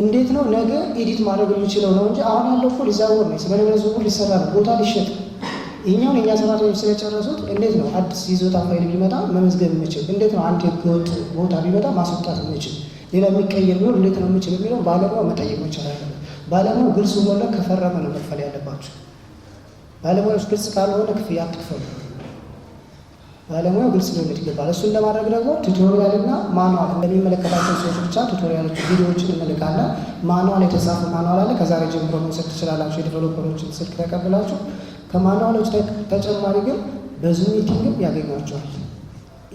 እንዴት ነው ነገ edit ማድረግ የምችለው ነው እንጂ አሁን ያለው እኮ ሊዛወር ነው፣ የስመ ዝውውር ሊሰራ ነው፣ ቦታ ሊሸጥ ይህኛውን የእኛ ሰራተኞች ስለጨረሱት እንዴት ነው አዲስ ይዞታ ፋይል ቢመጣ መመዝገብ የምችል? እንዴት ነው አንድ ህገወጥ ቦታ ቢመጣ ማስወጣት የምችል? ሌላ የሚቀየር ቢሆን እንዴት ነው የምችል የሚለው ባለሙያው መጠየቅ መቻል አለበት። ባለሙያው ግልጽ ሆኖ ከፈረመ ነው መክፈል ያለባቸው። ባለሙያዎች ግልጽ ካልሆነ ክፍያ አትክፈሉ። ባለሙያው ግልጽ ሊሆን ይገባል። እሱን ለማድረግ ደግሞ tutorial እና manual ለሚመለከታቸው ሰዎች ብቻ tutorial ኦች፣ ቪዲዮዎችን እንልካለን። Manual፣ የተጻፈ manual አለ። ከዛሬ ጀምሮ መውሰድ ትችላላችሁ። የ developer ኦችን ስልክ ተቀብላችሁ ከ manual ኦች ተጨማሪ ግን በ Zoom meeting ም ያገኟቸዋል።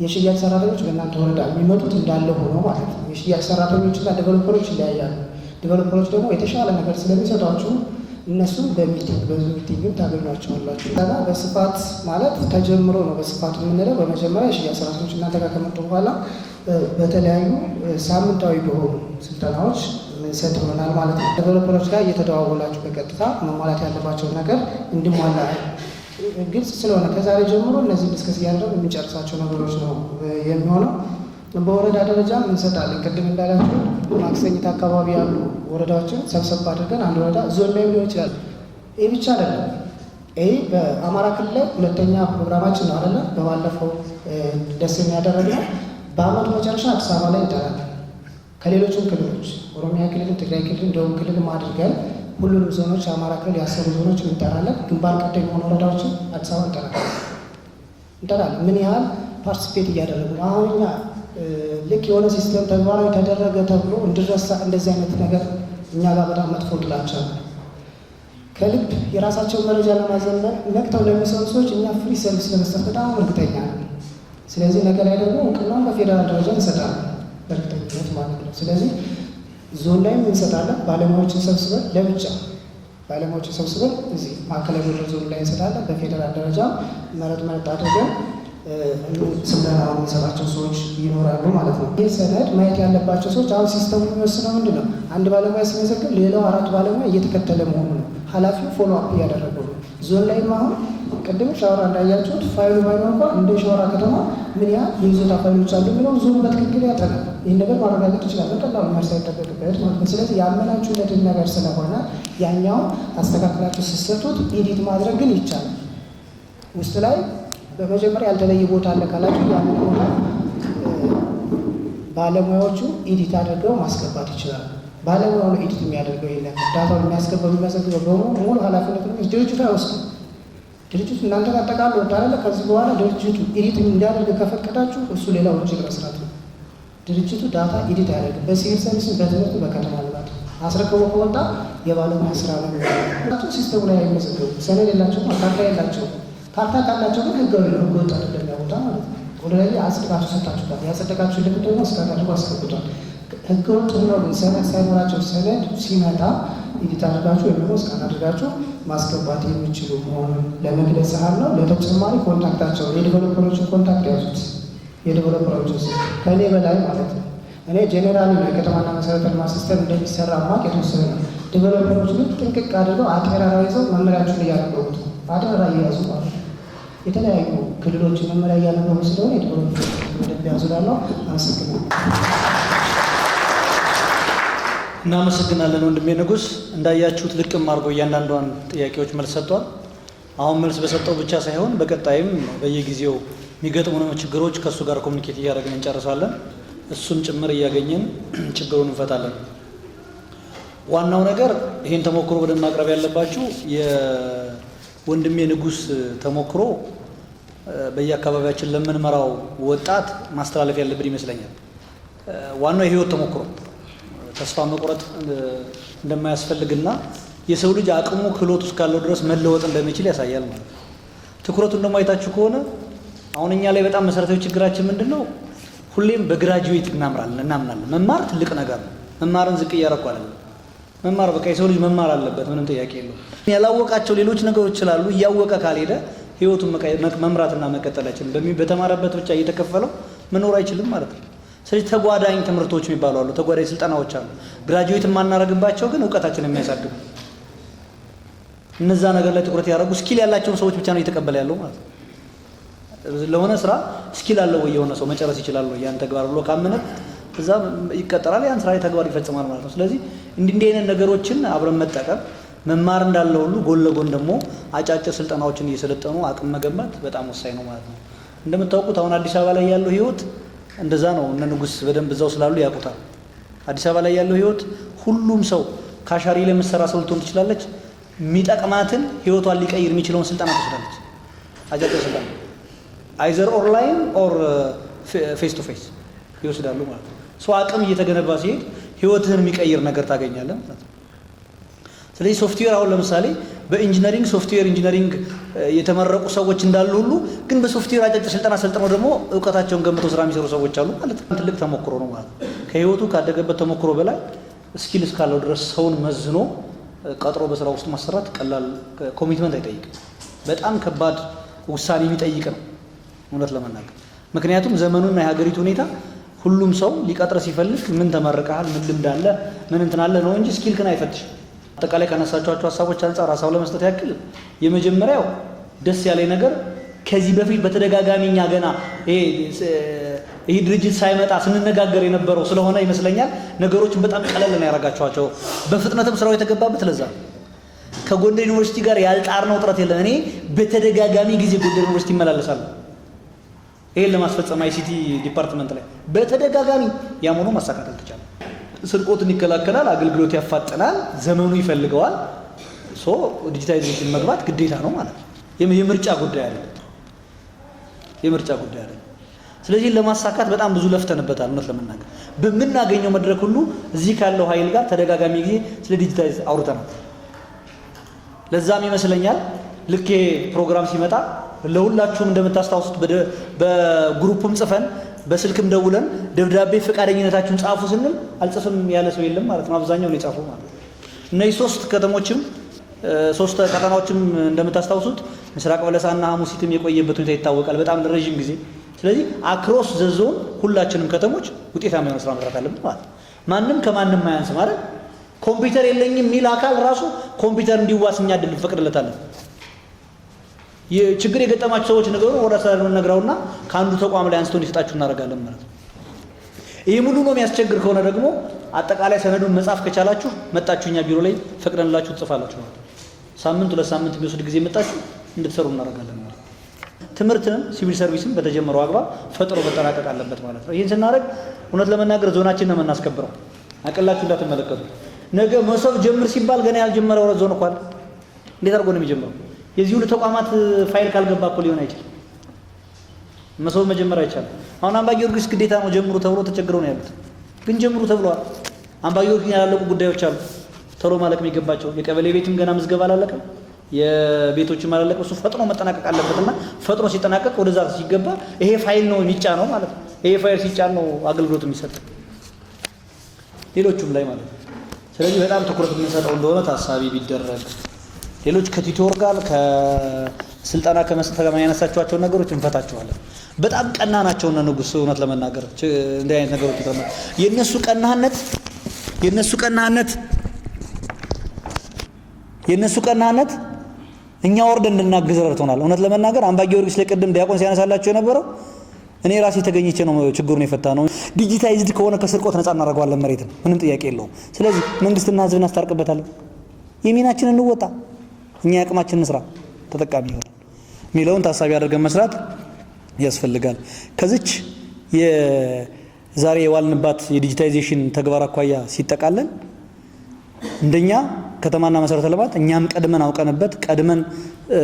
የሽያጭ ሰራተኞች በእናንተ ወረዳ የሚመጡት እንዳለ ሆኖ ማለት ነው። የሽያጭ ሰራተኞችና developer ኦች ይለያያሉ። Developer ኦች ደግሞ የተሻለ ነገር ስለሚሰጧችሁ እነሱም በ meeting፣ በ Zoom meeting ም ታገኟቸዋላችሁ። ከዛ በስፋት ማለት ተጀምሮ ነው በስፋት የምንለው። በመጀመሪያ የሽያጭ ሰራተኞች እናንተ ጋር ከመጡ በኋላ በተለያዩ ሳምንታዊ በሆኑ ስልጠናዎች ምንሰጥ ይሆናል ማለት ነው። Developer ኦች ጋር እየተደዋወላችሁ በቀጥታ መሟላት ያለባቸውን ነገር እንዲሟላ ግልጽ ስለሆነ ከዛሬ ጀምሮ እነዚህ discuss እያደረግን የምንጨርሳቸው ነገሮች ነው የሚሆነው። በወረዳ ደረጃም እንሰጣለን። ቅድም እንዳላችሁ ማክሰኝት አካባቢ ያሉ ወረዳዎችን ሰብሰብ አድርገን አንድ ወረዳ ዞን ላይም ሊሆን ይችላል። ይህ ብቻ አይደለም። ይህ በአማራ ክልል ላይ ሁለተኛ ፕሮግራማችን ነው አይደለ? በባለፈው ደስ የሚያደረግነው በአመቱ መጨረሻ አዲስ አበባ ላይ እንጠራለን። ከሌሎችም ክልሎች ኦሮሚያ ክልልም፣ ትግራይ ክልልም፣ ደቡብ ክልልም አድርገን ሁሉንም ዞኖች የአማራ ክልል ያሰሩ ዞኖች እንጠራለን። ግንባር ቀደም የሆኑ ወረዳዎችን አዲስ አበባ እንጠራለን። ምን ያህል participate እያደረጉ ነው። አሁን እኛ ልክ የሆነ system ተግባራዊ ተደረገ ተብሎ እንድረሳ እንደዚህ አይነት ነገር እኛ ጋር በጣም መጥፎ ጥላቻ ነው። ከልብ የራሳቸውን መረጃ ለማዘመን ነቅተው ለሚሰሩ ሰዎች እኛ free service ለመስጠት በጣም እርግጠኛ ነን። ስለዚህ ነገ ላይ ደግሞ እውቅናውን በፌዴራል ደረጃ እንሰጣለን በእርግጠኝነት ማለት ነው። ስለዚህ ዞን ላይም እንሰጣለን። ባለሙያዎችን ሰብስበን ለብቻ ባለሙያዎችን ሰብስበን እዚህ ማዕከላዊ ጎንደር ዞን ላይ እንሰጣለን። በፌዴራል ደረጃ መረጥ መረጥ አድርገን ስልጠና የምንሰጣቸው ሰዎች ይኖራሉ ማለት ነው። ይህ ሰነድ ማየት ያለባቸው ሰዎች አሁን system ኡ የሚወስነው ምንድን ነው? አንድ ባለሙያ ሲመዘግብ ሌላው አራት ባለሙያ እየተከተለ መሆኑ ነው። ኃላፊው follow up እያደረገው ነው። ዞን ላይም አሁን ቅድም ሻወራ እንዳያችሁት ፋይሉ ባይኖር እንኳን እንደ ሸዋራ ከተማ ምን ያህል የይዞታ ፋይሎች አሉ የሚለውን ዞኑ በትክክል ያጠናል። ይህን ነገር ማረጋገጥ ይችላል በቀላሉ መርሳ ይጠበቅበት ማለት ነው። ስለዚህ ያመናችሁለትን ነገር ስለሆነ ያኛውን አስተካክላችሁ ስትሰጡት edit ማድረግ ግን ይቻላል። ውስጥ ላይ በመጀመሪያ ያልተለየ ቦታ አለ ካላችሁ ያንን ቦታ ባለሙያዎቹ edit አድርገው ማስገባት ይችላሉ። ባለሙያው ነው edit የሚያደርገው። የለም data ውን የሚያስገባው የሚመዘግበው በሙሉ ሙሉ ኃላፊነት ነው ድርጅቱ አይወስድም። ድርጅቱ እናንተ ጋር ጠቃሎ ወጣ አይደለ? ከዚህ በኋላ ድርጅቱ edit እንዲያደርግ ከፈቀዳችሁ እሱ ሌላ ወንጀል መስራት ነው። ድርጅቱ data edit አያደርግም። በሲቪል ሰርቪስ፣ በትምህርት፣ በከተማ ልማት አስረክቦ ከወጣ የባለሙያ ስራ ነው የሚሆነው። System ኡ ላይ አይመዘገቡም። ሰነድ የላቸውም፣ ካርታ የላቸውም። ካርታ ካላቸው ግን ህጋዊ ነው፣ ህገ ወጥ አይደለም ያ ቦታ ማለት ነው። Already አጽድቃችሁ ሰጥታችሁታል። ያጸደቃችሁ ልክ ደግሞ scan አድርጎ አስገብቷል። ህገ ወጥ ሆነው ግን ሰነድ ሳይኖራቸው ሰነድ ሲመጣ edit አድርጋችሁ ወይም ደግሞ scan አድርጋችሁ ማስገባት የሚችሉ መሆኑን ለመግለጽ ያህል ነው። ለተጨማሪ contact ኣቸው የ developer ኦችን contact ያዙት። የ developer ኦችን ከእኔ በላይ ማለት ነው። እኔ generally ነው የከተማና መሰረተ ልማት system እንደሚሰራ ማቅ የተወሰነ ነው። Developer ኦች ግን ጥንቅቅ አድርገው አጤራራ ይዘው መመሪያቸውን እያነበቡት ነው። አጤራራ እየያዙ ማለት ነው። የተለያዩ ክልሎችን መመሪያ እያነበቡ ስለሆነ የ developer ኦች በደንብ ያዙ እላለሁ። አመሰግናለሁ። እናመሰግናለን ወንድሜ ንጉስ። እንዳያችሁት ልቅም አድርጎ እያንዳንዷን ጥያቄዎች መልስ ሰጥቷል። አሁን መልስ በሰጠው ብቻ ሳይሆን በቀጣይም በየጊዜው የሚገጥሙን ችግሮች ከእሱ ጋር communicate እያደረግን እንጨርሳለን። እሱን ጭምር እያገኘን ችግሩን እንፈታለን። ዋናው ነገር ይህን ተሞክሮ በደንብ ማቅረብ ያለባችሁ የወንድሜ ንጉስ ተሞክሮ በየአካባቢያችን ለምንመራው ወጣት ማስተላለፍ ያለብን ይመስለኛል። ዋናው የህይወት ተሞክሮ ተስፋ መቁረጥ እንደማያስፈልግና የሰው ልጅ አቅሙ ክህሎቱ እስካለው ድረስ መለወጥ እንደሚችል ያሳያል ማለት ነው። ትኩረቱን ደግሞ አይታችሁ ከሆነ አሁን እኛ ላይ በጣም መሰረታዊ ችግራችን ምንድን ነው? ሁሌም በ graduate እናምናለን። መማር ትልቅ ነገር ነው። መማርን ዝቅ እያደረኩ አይደለም። መማር በቃ የሰው ልጅ መማር አለበት፣ ምንም ጥያቄ የለውም። ያላወቃቸው ሌሎች ነገሮች ስላሉ እያወቀ ካልሄደ ህይወቱን መምራትና መቀጠል አይችልም። በተማረበት ብቻ እየተከፈለው መኖር አይችልም ማለት ነው። ስለዚህ ተጓዳኝ ትምህርቶች የሚባሉ አሉ፣ ተጓዳኝ ስልጠናዎች አሉ። Graduate የማናደርግባቸው ግን እውቀታችንን የሚያሳድጉ እነዛ ነገር ላይ ትኩረት ያደረጉ skill ያላቸውን ሰዎች ብቻ ነው እየተቀበለ ያለው ማለት ነው። ለሆነ ስራ skill አለው ወይ የሆነ ሰው መጨረስ ይችላል ወይ ያን ተግባር ብሎ ካመነ እዛ ይቀጠራል፣ ያን ስራ ተግባር ይፈጽማል ማለት ነው። ስለዚህ እንዲህ አይነት ነገሮችን አብረን መጠቀም መማር እንዳለ ሁሉ ጎን ለጎን ደግሞ አጫጭር ስልጠናዎችን እየሰለጠኑ አቅም መገንባት በጣም ወሳኝ ነው ማለት ነው። እንደምታውቁት አሁን አዲስ አበባ ላይ ያለው ህይወት እንደዛ ነው። እነ ንጉስ በደንብ እዛው ስላሉ ያውቁታል። አዲስ አበባ ላይ ያለው ህይወት ሁሉም ሰው cashier ላይ የምትሰራ ሰው ልትሆን ትችላለች። የሚጠቅማትን ህይወቷን ሊቀይር የሚችለውን ስልጠና ትወስዳለች። አጫጭር ስልጠና either online or face to face ይወስዳሉ ማለት ነው። ሰው አቅም እየተገነባ ሲሄድ ህይወትህን የሚቀይር ነገር ታገኛለህ ማለት ነው። ስለዚህ ሶፍትዌር አሁን ለምሳሌ በ engineering software engineering የተመረቁ ሰዎች እንዳሉ ሁሉ ግን በሶፍትዌር አጫጭር ስልጠና ሰልጥነው ደግሞ እውቀታቸውን ገንብተው ስራ የሚሰሩ ሰዎች አሉ ማለት ነው። ትልቅ ተሞክሮ ነው ማለት ነው። ከህይወቱ ካደገበት ተሞክሮ በላይ skill እስካለው ድረስ ሰውን መዝኖ ቀጥሮ በስራ ውስጥ ማሰራት ቀላል commitment አይጠይቅም። በጣም ከባድ ውሳኔ የሚጠይቅ ነው እውነት ለመናገር። ምክንያቱም ዘመኑና የሀገሪቱ ሁኔታ ሁሉም ሰው ሊቀጥር ሲፈልግ ምን ተመርቀሃል፣ ምን ልምድ አለ፣ ምን እንትን አለ ነው እንጂ skill ክን አይፈትሽም። አጠቃላይ ካነሳችኋቸው ሀሳቦች አንጻር ሀሳብ ለመስጠት ያክል የመጀመሪያው ደስ ያለኝ ነገር ከዚህ በፊት በተደጋጋሚ እኛ ገና ይህ ድርጅት ሳይመጣ ስንነጋገር የነበረው ስለሆነ ይመስለኛል ነገሮችን በጣም ቀለል ነው ያደረጋችኋቸው። በፍጥነትም ስራው የተገባበት ለዛ ነው። ከጎንደር ዩኒቨርሲቲ ጋር ያልጣርነው ጥረት የለም። እኔ በተደጋጋሚ ጊዜ ጎንደር ዩኒቨርሲቲ እመላለሳለሁ ይሄን ለማስፈጸም ICT department ላይ በተደጋጋሚ፣ ያም ሆኖ ማሳካት አልተቻለም። ስርቆትን ይከላከላል፣ አገልግሎት ያፋጥናል፣ ዘመኑ ይፈልገዋል። So digitization መግባት ግዴታ ነው ማለት ነው። የምርጫ ጉዳይ አይደለም። የምርጫ ጉዳይ አይደለም። ስለዚህ ለማሳካት በጣም ብዙ ለፍተንበታል። እውነት ለመናገር በምናገኘው መድረክ ሁሉ እዚህ ካለው ኃይል ጋር ተደጋጋሚ ጊዜ ስለ digitize አውርተናል። ለዛም ይመስለኛል ልክ ፕሮግራም ሲመጣ ለሁላችሁም እንደምታስታውሱት በ group ም ጽፈን በስልክም ደውለን ደብዳቤ ፈቃደኝነታችሁን ጻፉ ስንል አልጽፍም ያለ ሰው የለም ማለት ነው። አብዛኛው ነው የጻፈው ማለት ነው። እነዚህ ሶስት ከተሞችም ሶስት ቀጠናዎችም እንደምታስታውሱት ምስራቅ በለሳና ሐሙሲትም የቆየበት ሁኔታ ይታወቃል፣ በጣም ለረዥም ጊዜ። ስለዚህ across the zone ሁላችንም ከተሞች ውጤታማ የሆነ ስራ መስራት አለብን ማለት ነው። ማንም ከማንም አያንስ ማለት ኮምፒውተር የለኝም የሚል አካል ራሱ ኮምፒውተር እንዲዋስ እኛ እድል እንፈቅድለታለን። ችግር የገጠማቸው ሰዎች ነገሩ ወደ አስተዳደሩ ነግረውና ከአንዱ ተቋም ላይ አንስቶ እንዲሰጣችሁ እናደርጋለን ማለት ነው። ይህ ሙሉ ነው የሚያስቸግር ከሆነ ደግሞ አጠቃላይ ሰነዱን መጻፍ ከቻላችሁ መጣችሁ እኛ ቢሮ ላይ ፈቅደንላችሁ ትጽፋላችሁ ማለት ነው። ሳምንት ሁለት ሳምንት የሚወስድ ጊዜ መጣችሁ እንድትሰሩ እናደርጋለን ማለት ነው። ትምህርትንም ሲቪል ሰርቪስም በተጀመረው አግባብ ፈጥሮ መጠናቀቅ አለበት ማለት ነው። ይህን ስናደርግ እውነት ለመናገር ዞናችን ነው የምናስከብረው። አቅላችሁ እንዳትመለከቱ። ነገ መሶብ ጀምር ሲባል ገና ያልጀመረ ዞን እኮ አለ። እንዴት አድርጎ ነው የሚጀምረው? የዚህ ሁሉ ተቋማት ፋይል ካልገባ እኮ ሊሆን አይችልም። መሶብ መጀመር አይቻልም። አሁን አምባ ጊዮርጊስ ግዴታ ነው ጀምሩ ተብሎ ተቸግረው ነው ያሉት፣ ግን ጀምሩ ተብለዋል። አምባ ጊዮርጊስ ያላለቁ ጉዳዮች አሉ ቶሎ ማለቅ የሚገባቸው። የቀበሌ ቤትም ገና ምዝገባ አላለቀም፣ የቤቶችም አላለቀም። እሱ ፈጥኖ መጠናቀቅ አለበትና ፈጥኖ ሲጠናቀቅ ወደዛ ሲገባ ይሄ ፋይል ነው የሚጫነው ማለት ነው። ይሄ ፋይል ሲጫን ነው አገልግሎት የሚሰጥ ሌሎቹም ላይ ማለት ነው። ስለዚህ በጣም ትኩረት የምንሰጠው እንደሆነ ታሳቢ ቢደረግ ሌሎች ከ tutor ጋር ከስልጠና ከመስጠት ጋር ያነሳችኋቸውን ነገሮች እንፈታቸዋለን። በጣም ቀና ናቸው እነ ንጉስ፣ እውነት ለመናገር እንዲህ አይነት ነገሮች የነሱ ቀናነት የነሱ ቀናነት የነሱ ቀናነት እኛ ወርደን እንድናግዝ ረድቶናል። እውነት ለመናገር አምባ ጊዮርጊስ ላይ ቅድም ዲያቆን ሲያነሳላቸው የነበረው እኔ ራሴ ተገኝቼ ነው ችግሩን የፈታ ነው። Digitized ከሆነ ከስርቆት ነፃ እናደርገዋለን መሬትን፣ ምንም ጥያቄ የለውም። ስለዚህ መንግስትና ህዝብ እናስታርቅበታለን። የሚናችንን እንወጣ፣ እኛ የአቅማችንን ስራ ተጠቃሚ ይሆናል የሚለውን ታሳቢ አድርገን መስራት ያስፈልጋል። ከዚች የዛሬ የዋልንባት የ digitization ተግባር አኳያ ሲጠቃለል እንደኛ ከተማና መሰረተ ልማት እኛም ቀድመን አውቀንበት ቀድመን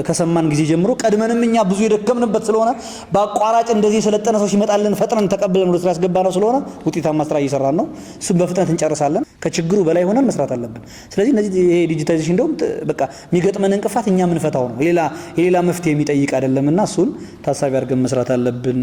ከሰማን ጊዜ ጀምሮ ቀድመንም እኛ ብዙ የደከምንበት ስለሆነ በአቋራጭ እንደዚህ የሰለጠነ ሰው ሲመጣልን ፈጥነን ተቀብለን ወደ ስራ ያስገባነው ስለሆነ ውጤታማ ስራ እየሰራን ነው። እሱም በፍጥነት እንጨርሳለን። ከችግሩ በላይ ሆነን መስራት አለብን። ስለዚህ እነዚህ ይሄ digitization እንደውም በቃ የሚገጥመን እንቅፋት እኛ የምንፈታው ነው፣ የሌላ መፍትሄ የሚጠይቅ አይደለምና እሱን ታሳቢ አድርገን መስራት አለብን።